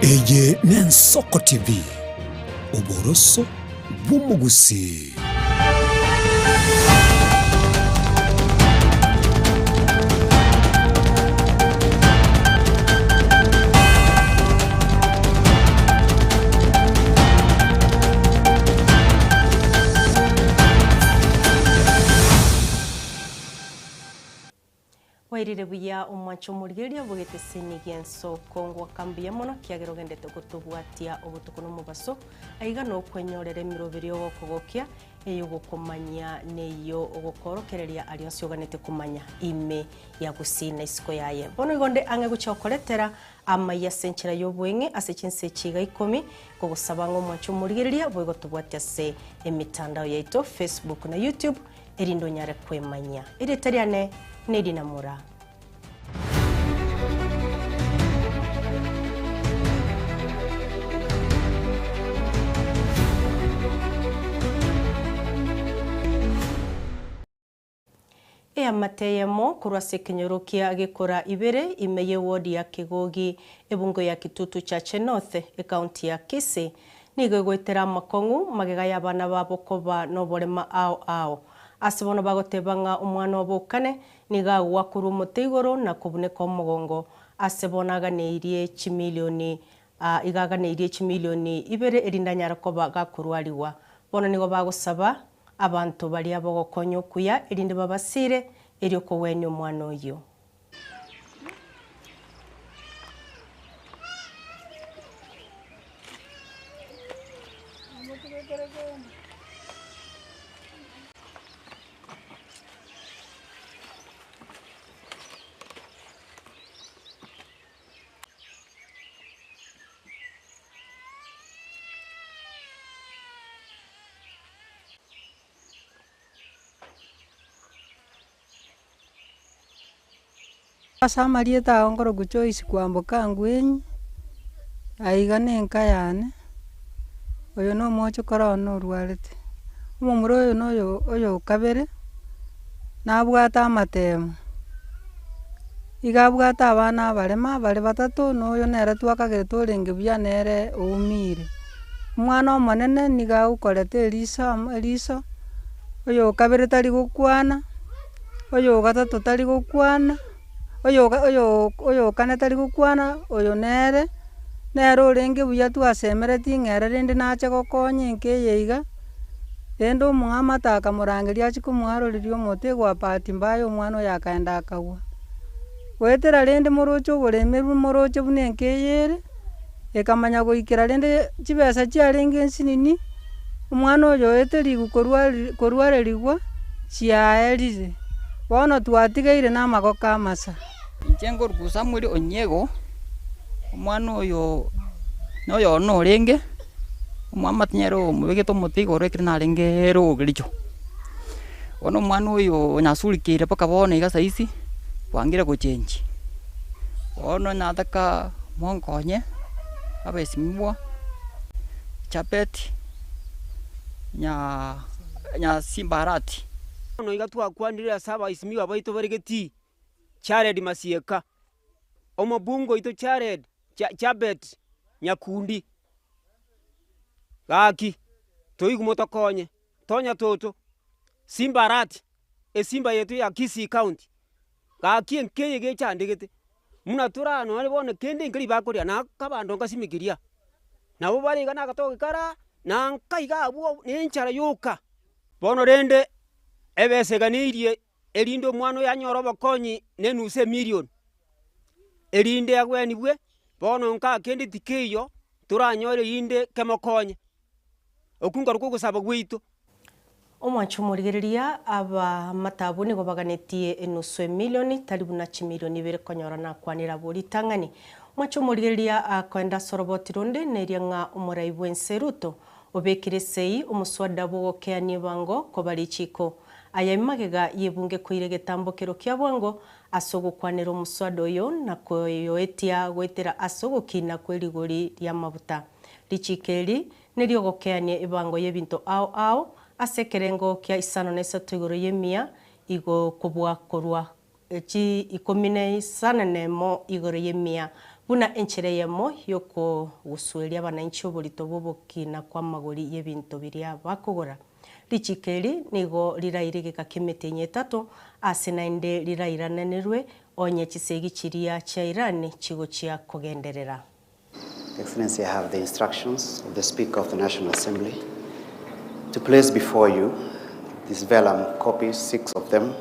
Eye n'Ensoko TV, oboroso bw'omogusii. Bwairire buya omwanche omorigereria bw'egeteseni gi'ensoko ngoaka mbuya mono kiagera ogendete gotobwatia obotuko na omobaso, aiga nokwenyorera emeroberio y'ogokogokia, eyogokomanyia na eyio ogokoorokereria aria onsi oganete komanya ime ya gusii na isiko yaye. Bono igo nde ang'e gochia gokoretera amaiyo ase enchera y'oboeng'e ase chinsa echi iga ikomi, nkogosaba ng'a omwanche omorigereria boigo tobwatie ase emetandao yaito, Facebook na YouTube, erinde onyare kwemanyia. Erieta riane nerina Mura. Eamate eyemo korwa ase ekenyoro kia Gekora ibere ime y'ewodi ya Kegogi, ebungo ya Kitutu Chache North, ekaunti ya Kisii, Nigo egoetera amakong'u magega y'abana babo koba noborema ao ao. Ase bono bagoteba ng'a omwana obo okane nigo agwa korwa omote igoro na kobuneka omogongo. Ase bono aganeirie chimilioni iga aganeirie chimilioni ibere erinde anyare koba gakorwarigwa. Bono nigo bagosaba abanto baria bogokonya okuya erinde babasire erio kogwenia omwana oyio. Ase amarieta ao nkorokwa Joyce Kwamboka Angwenyi, aiga na enka yane, oyo na omochokoro one orwarete. Omomura oyo na oyo oyo okabere, nabwate amatemo, iga abwate abana abarema bare batato na oyo nere twakagerete orenge buya nere oumire. Omwana omonene nigo agokoreta eriso amo eriso, oyo okabere tari gokwana. Oyo ogatato tari gokwana, oyo oyo oyo okane tari gokwana, oyo nere, nere orenge buya twasemeretie ng'a ere rende nache gokonya enka eye iga, rende omong'amate akamorangeria achie komoaroreria omote kwa bahati mbaya omwana oyo akaenda akagwa. Goetera rende moroche oboremerwa moroche buna enka eye ere, ekamanya goikera rende chibesa chiarenge nsinini, omwana oyo oeterigwe korwa korwarerigwa chiaerire, bono twatigaire namagoko amasa. Inche nkorokwa Samuel Onyiego, omwana oyo noyo one orenge, omwamate nere omobegete omote igoro ekero narenge ere ogericho. Bono omwana oyo onyasurikeire mpaka bono iga saisi, bwangire gochengi. Bono nataka monkonye, abesimigwa, Chapet, nya Nyasimbarati. Bono iga twakwanire ase abaisimiwa baito bare getii, Jared Masieka, omobunge oito Jared Jabet Nyakundi, gaki toigwe motokonye. Tonya toto, Simba Arati, esimba yaito ya Kisii County, gaki enka eye gechandegete, buna tore aa nonye bono kende nkeri bakoria na akabando nkasimikiria, nabo bare iga na agatoke karaa, na nka iga abwo na enchara yoka. Bono rende, ebesa eganeirie erinde omwana oyo anyore obokonyi na enusu emilion, erinde agwenigwe, bono nka kende tikeiyo toranyore erinde kemokonye. Okwo nkorokwo ogosaba gwaito. Omwancho omorigereria, Abamate abwo nigo baganetie enusu emilioni, tari buna chimilioni ibere konyora nakwanire abwo ritang'ani. Omwancho omorigereria akoenda ase oroboti ronde neria ng'a omorai bw'ense Ruto obekire esei omoswada bw'ogokeania ebango koba richiko. Aya imagega y'ebunge koira egetambokero kia bwango ase ogokwanera omoswada oyo na koyoetia goetera ase ogokina kwe rigori ri'amabuta. Richiiko eri neri'ogokeania ebango y'ebinto ao ao ase ekerengo kia isano na isato igoro y'emia igo kobua korwa chi ikomi na isano nemo igoro y'emia. Buna enchera eyemo y'okogusueria abananchi oborito bw'ogokina kw'amagori y'ebinto biria bakogora. Richiiko eri nigo riraire egeka ki'emetienyi etato, ase naende rirairananirwe onye chisegi chiria chia Irani chigochia kogenderera. Excellency, I have the instructions of the Speaker of the National Assembly to place before you this vellum copies, six of them,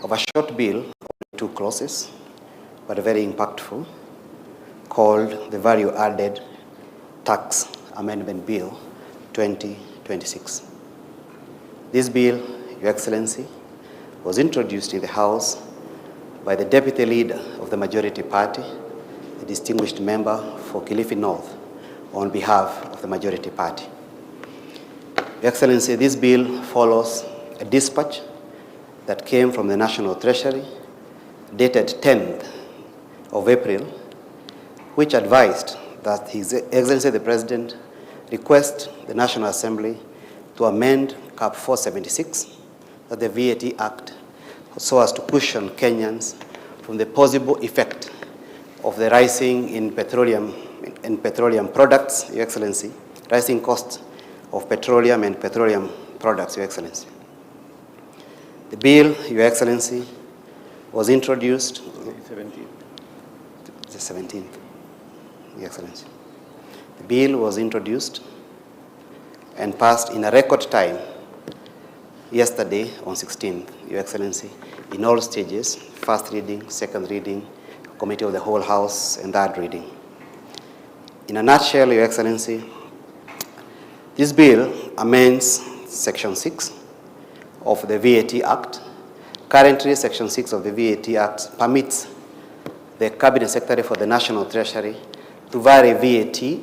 of a short bill, only two clauses, but very impactful, called the Value Added Tax Amendment Bill 2026. This bill, Your Excellency, was introduced in the House by the Deputy Leader of the Majority Party, the distinguished member for Kilifi North, on behalf of the Majority Party. Your Excellency, this bill follows a dispatch that came from the National Treasury dated 10th of April, which advised that His Excellency the President request the National Assembly to amend CAP 476, that the VAT Act, so as to cushion Kenyans from the possible effect of the rising in petroleum, in petroleum products, Your Excellency, rising costs of petroleum and petroleum products, Your Excellency. The bill, Your Excellency, was introduced the 17th, Your Excellency. The bill was introduced and passed in a record time yesterday on 16th, Your Excellency, in all stages, first reading, second reading, committee of the whole House, and third reading. In a nutshell, Your Excellency, this bill amends Section 6 of the VAT Act. Currently, Section 6 of the VAT Act permits the Cabinet Secretary for the National Treasury to vary VAT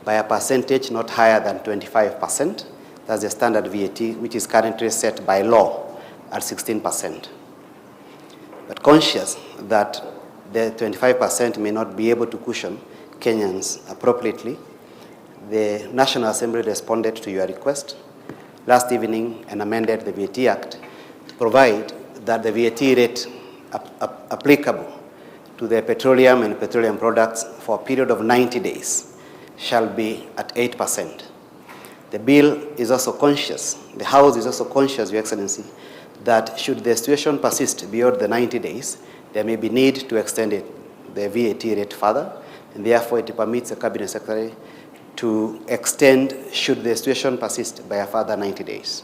by a percentage not higher than 25%. That's the standard VAT, which is currently set by law at 16%. But conscious that the 25% may not be able to cushion Kenyans appropriately, the National Assembly responded to your request last evening and amended the VAT Act to provide that the VAT rate applicable to the petroleum and petroleum products for a period of 90 days shall be at 8%. The bill is also conscious, the House is also conscious, Your Excellency, that should the situation persist beyond the 90 days, there may be need to extend it, the VAT rate further, and therefore it permits the Cabinet Secretary to extend should the situation persist by a further 90 days.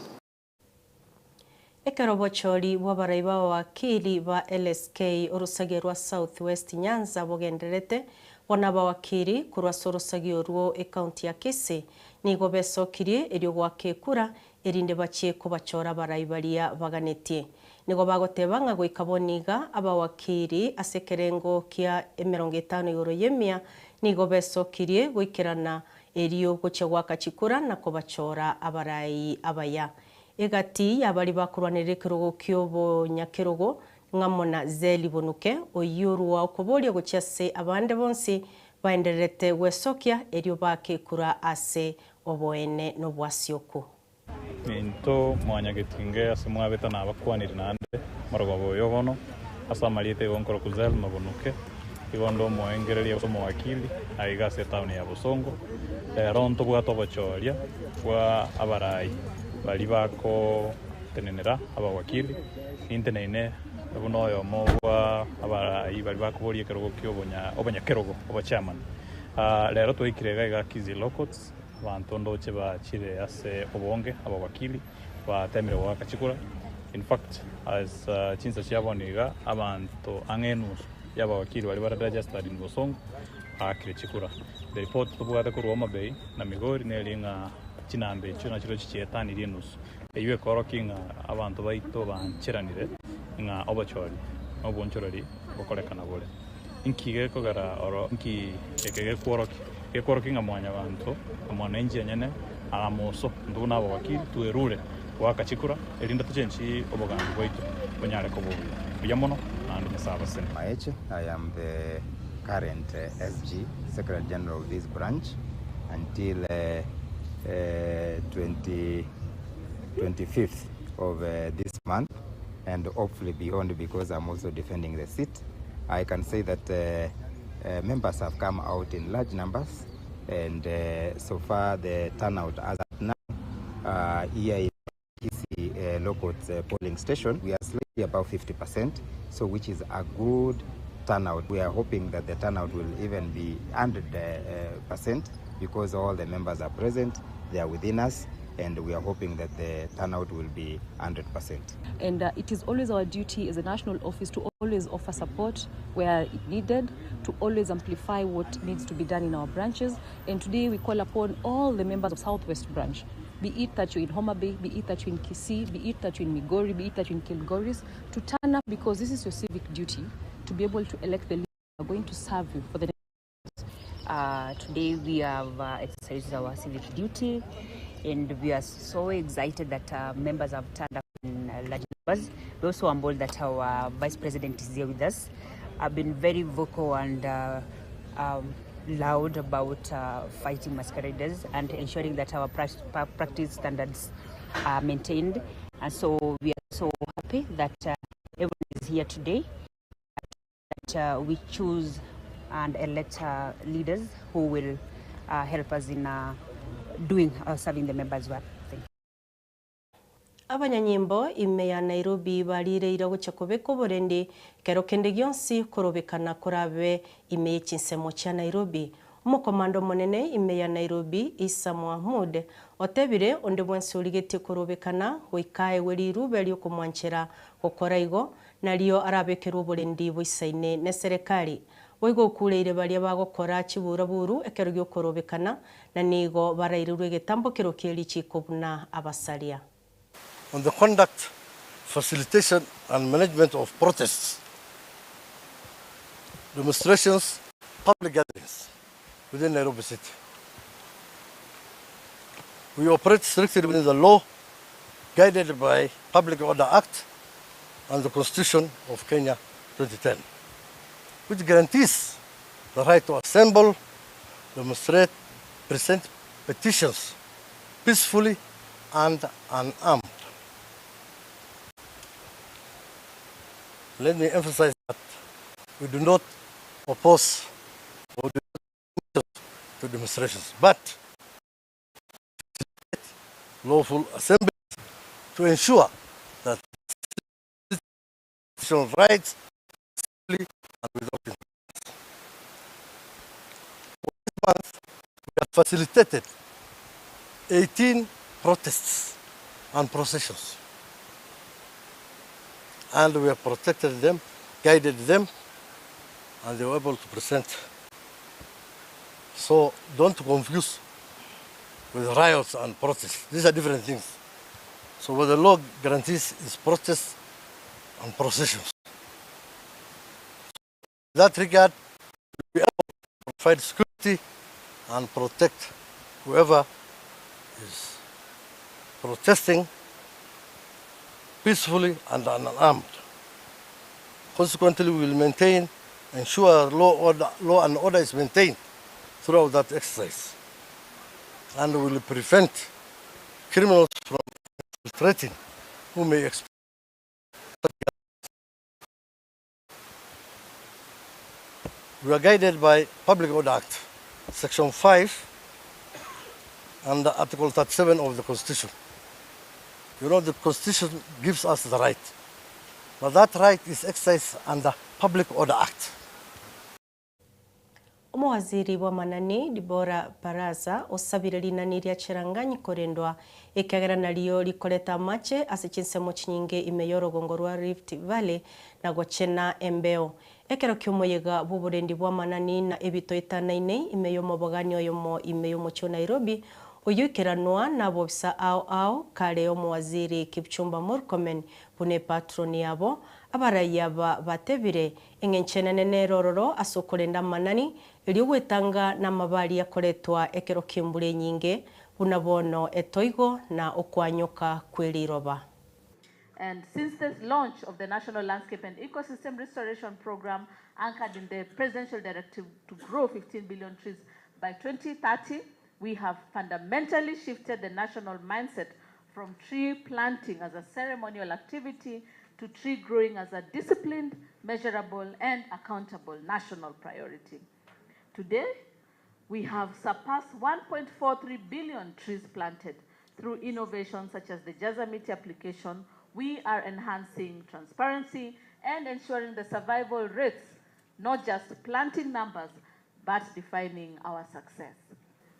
Ekero obochori bw'abarai b'abawakili ba LSK orosagia rwa South West Nyanza bogendererete, bono abawakili korwa ase orosagia orwo ecounty ya Kisii nigo besokirie erio goaka ekura erinde bachie kobachora abarai baria baganetie. Nigo bagoteba ng'a goika bono iga abawakili ase ekerengo kia emerongo etano igoro y'emia nigo besokirie goikerana erio gochia goaka chikura na kobachora abarai abaya. Egati y'abaria bakorwanerera ekerogo ki'obonyakerogo ng'amo na Zeli Bonuke, oyio orua okoboria gochia ase abande bonsi baendererete gwesokia erio baake ekura ase oboene nobwasioku. Minto mwanyagetinge ase mwabete nabakwanire naende morogoba oyo bono, ase amarieta igo nkorokwa Zelma Bonuke, igo nde omoengereria gose omowakili aiga ase etaoni ya Bosongo. Rero ntobwate obochoria bwa abarai baria bagotenenera abawakili, ninteneine buna oyomo bwa abarai baria bakoboria ekerogo kia obonyakerogo, obochairman. Rero twaikire iga iga Kisii Law Courts, Abanto ndoche bachire ase obonge, abawakili batemire goaka chikura. In fact, as chinsa chia bono iga, abanto ang'e enusu y'abawakili baria bare registered in Bosongo baakire chikura. The report tobwate korwa Homa Bay na Migori neri ng'a chinamba echio nachio chichietanirie enusu. Eyio ekorokia ng'a abanto baito bancheranire ng'a obochori na obonchoreri bokorekana bore. Inki gekogera oro inki eke gekworokia? Gekworokia ng'a mwanyabanto na mwananchi enyene aramoso intwe buna abawakili twerure goaka chikura erinde tochenchi obogambi bwaito bonyare koba obuya. Mbuya mono naende Nyasae abasene. Maeche, I am the current SG, Secretary General of this branch until 25th of this month and hopefully beyond because I'm also defending the seat. I can say that Members have come out in large numbers and so far the turnout as at now here in Kisii Law Courts polling station we are slightly above 50% so which is a good turnout. We are hoping that the turnout will even be 100% because all the members are present, they are within us and we are hoping that the turnout will be 100%. And it is always our duty as a national office to always offer support where it needed, to always amplify what needs to be done in our branches. And today we call upon all the members of Southwest Branch, be it that you're in Homa Bay, be it that you're in Kisii, be it that you're in Migori, be it that you're in Kilgoris, to turn up because this is your civic duty to be able to elect the leader who are going to serve you for the next Today we have exercised our civic duty and we are so excited that members have turned up in large numbers. We also humbled that our vice president is here with us. I've been very vocal and loud about fighting masqueraders and ensuring that our practice standards are maintained. And so we are so happy that everyone is here today, that we choose and elect leaders who will help us in doing serving the members well. Thank you. Abanyanyimbo ime ya Nairobi barireire gochia kobeka oborendi ekero kende gionsi korobekana korabe ime ye chinsemo chia Nairobi. Omokomanda omonene ime ya Nairobi Issa Mohamud otebire onde bwensi origetie korobekana goika aegwe rirube riokomwanchera gokora igo nario arabekerwe oborendi boisaine neserekari. Boigo okureire baria bagokora chiburaburu ekero giokorobekana na nigo barairerwe egetambokero kie richiko buna abasaria. On the conduct, facilitation and management of protests, demonstrations, public gatherings within Nairobi City. We operate strictly within the law, guided by Public Order Act and the Constitution of Kenya 2010, which guarantees the right to assemble, demonstrate, present petitions peacefully and unarmed. Let me emphasize that we do not oppose or do not to demonstrations, but lawful assemblies to ensure that constitutional rights and without interference. For this month, we have facilitated 18 protests and processions. And we have protected them, guided them, and they were able to present. So don't confuse with riots and protests. These are different things. So what the law guarantees is protests and processions. In that regard, we are able to provide security and protect whoever is protesting peacefully and unarmed. Consequently, we will maintain, ensure law, order, law and order is maintained throughout that exercise. And we will prevent criminals from infiltrating who may exploit. We are guided by Public Order Act, Section 5 and Article 37 of the Constitution. You know, the Constitution gives us the right, but that right is exercised under Public Order Act. Omowaziri bw'amanani Deborah Baraza osabire rinani ria Cherangany korendwa ekiagera nario rikoreta amache ase chinsemo chinyinge ime y'orogongo rwa Rift Valley na gochena embeo. Ekero ki'omoyega bw'oborendi bw'amanani na ebito etanaine ime y'omobogani oyomo ime y'omochie o Nairobi, oyio oikeranwa nabobisa ao ao kare omowaziri Kipchumba Murkomen buna epatroni yabo, abarai aba batebire eng'encho enene nere ororo ase okorenda amanani erio gwetanga namabari akoretwa ekero ki'embura enyinge buna bono etoigo na okwanyoka kwe riroba. And since the launch of the National Landscape and Ecosystem Restoration Program, anchored in the presidential directive to grow 15 billion trees by 2030, we have fundamentally shifted the national mindset from tree planting as a ceremonial activity to tree growing as a disciplined, measurable, and accountable national priority. Today, we have surpassed 1.43 billion trees planted through innovations such as the Jazamiti application. We are enhancing transparency and ensuring the survival rates, not just planting numbers, but defining our success.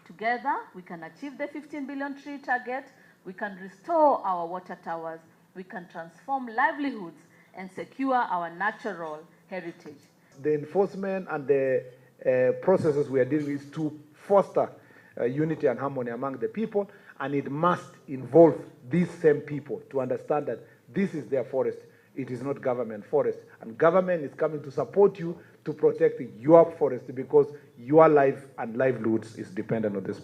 Together, we can achieve the 15 billion tree target, we can restore our water towers, we can transform livelihoods and secure our natural heritage. The enforcement and the uh, processes we are dealing with to foster uh, unity and harmony among the people, and it must involve these same people to understand that this is their forest, it is not government forest. And government is coming to support you to protect your forest because your life and livelihoods is dependent on this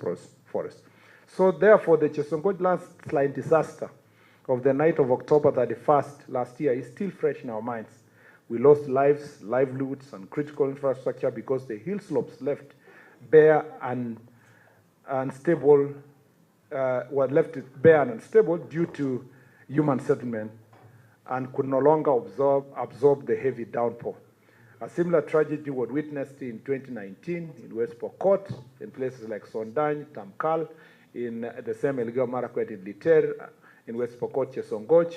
forest. So therefore, the Chesongoch landslide disaster of the night of October 31st last year is still fresh in our minds. We lost lives, livelihoods, and critical infrastructure because the hill slopes left bare and unstable, were left bare and unstable due to human settlement and could no longer absorb, absorb the heavy downpour. A similar tragedy was witnessed in 2019 in West Pokot, in places like Sondany, Tamkal, in the same Elgeyo Marakwet in Liter, in West Pokot, Chesongoch.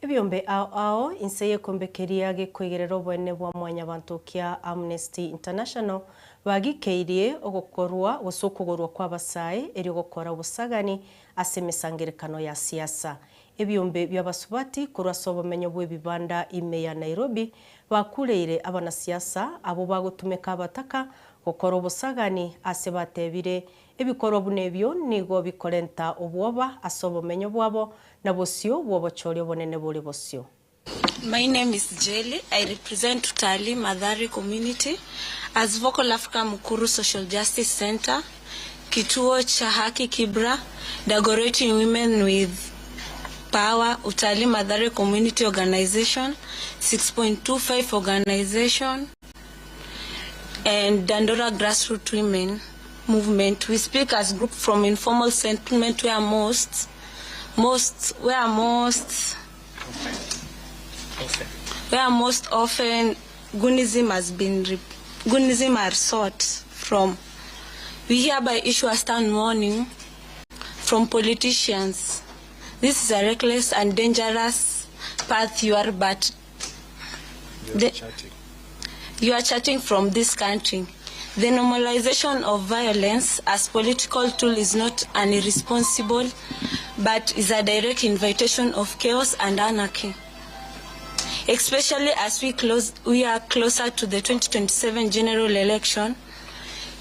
Ebiombe ao ao inse y'ekombe keria gekoigerera oboene bwa mwanyabanto kia Amnesty International bagikeirie ogokorwa gose okogorwa kw'abasae erio gokora obosagani ase emesangerekano ya siasa. Ebiombe bi'abasubati korwa ase obomenyo bw'ebibanda ime ya Nairobi bakureire abanasiasa abwo bagotumeka abataka gokora obosagani ase batebire ebikorwa buna ebio nigo bikorenta obwoba ase obomenyo bwabo na bosio bw'obochori obonene bore bosio. My name is Jelly. I represent Tutali Mathari community as Vocal Africa Mukuru Social Justice Center, Kituo cha Haki Kibra, Dagoretti Women with Power, Utali Mathari Community Organization, 6.25 Organization, and Dandora Grassroots Women Movement. We speak as group from informal settlement where most, most, where most, where most often Gunism has been, Gunism are sought from. We hereby issue a stern warning from politicians. This is a reckless and dangerous path you are but the, you are chatting from this country. The normalization of violence as political tool is not an irresponsible, but is a direct invitation of chaos and anarchy. Especially as we, close, we are closer to the 2027 general election,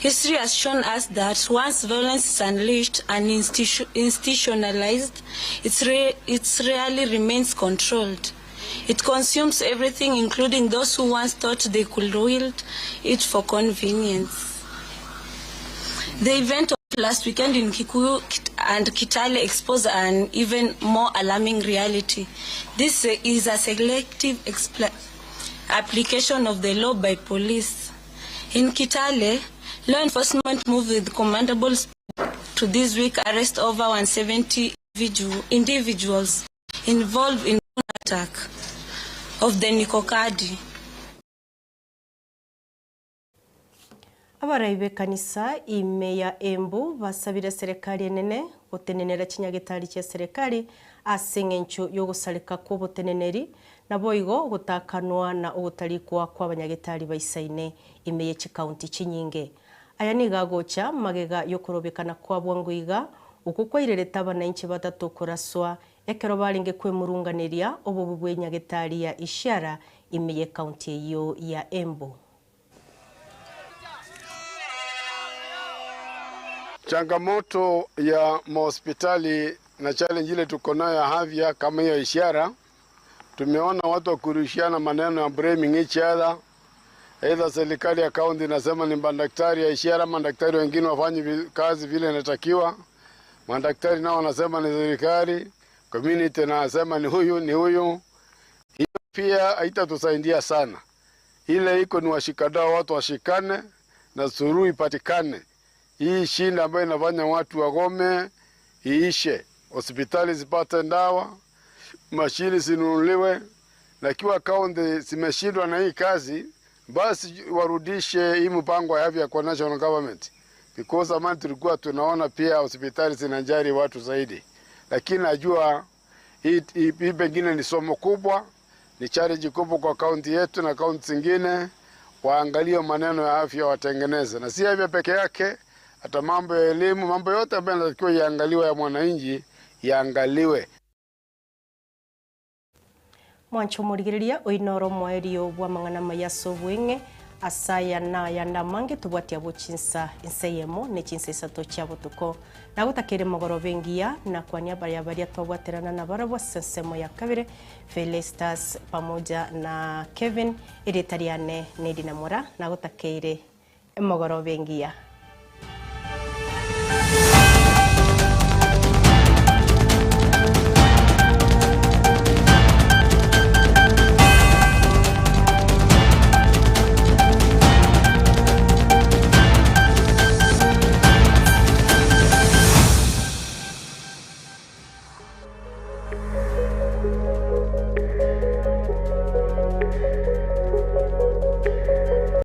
history has shown us that once violence is unleashed and institu institutionalized, it's, re it's rarely remains controlled. It consumes everything, including those who once thought they could wield it for convenience. The event of last weekend in Kikuyu and Kitale exposed an even more alarming reality. This is a selective application of the law by police. In Kitale, law enforcement moved with commendable speed to this week arrest over 170 individuals involved in attack of the Nikokadi. Abarai b'ekanisa ime ya Embu basabire eserekari enene gotenenera chinyagetari chi'eserekari ase eng'encho y'ogosareka kw'oboteneneri, naboigo ogotakanwa na ogotarikwa kw'abanyagetari baisaine ime ye chikaunti chinyinge. Aya nigo agocha magega y'okorobekana kwa bwango iga, okwo kwairerete abanainchi batato koraswa ekero barenge kwemurunganeria obobe bw'enyagetari ya Ishiara ime y'ekaunti eyio ya Embu. Changamoto ya mahospitali na challenge ile tuko nayo ya afya kama hiyo ishara, tumeona watu wakurushiana maneno ya blaming each other. Aidha serikali ya kaunti inasema ni madaktari ya ishara, madaktari wengine wafanye kazi vile inatakiwa. Madaktari nao wanasema ni serikali, community nasema ni huyu ni huyu. Hiyo pia haitatusaidia sana. Ile iko ni washikadau, watu washikane na suluhu ipatikane. Hii shinda ambayo inafanya watu wagome iishe, hospitali zipate dawa, mashini zinunuliwe. Na ikiwa kaunti zimeshindwa na hii kazi, basi warudishe hii mpango ya afya kwa national government, because zamani tulikuwa tunaona pia hospitali zinajali watu zaidi, lakini najua hii hii hii pengine ni somo kubwa, ni challenge kubwa kwa kaunti yetu na kaunti zingine, waangalie maneno ya afya watengeneze, na si afya peke yake, hata mambo ya elimu, mambo yote ambayo yanatakiwa iangaliwe ya mwananchi yaangaliwe. Mwanche omorigereria oino ore omoerio bw'amang'ana amaya ase obweng'e, ase aya na ayande amange tobwati abwo chinsa insa eyemo ne chinsa isato chia botuko. Nagotakeire mogoroba engiya, na kwania abaria baria twabwaterana nabarabwo ase ensemo ya kabere, Felestas pamoja na Kevin, erieta riane neri Namora, nagotakeire emogoroba engiya.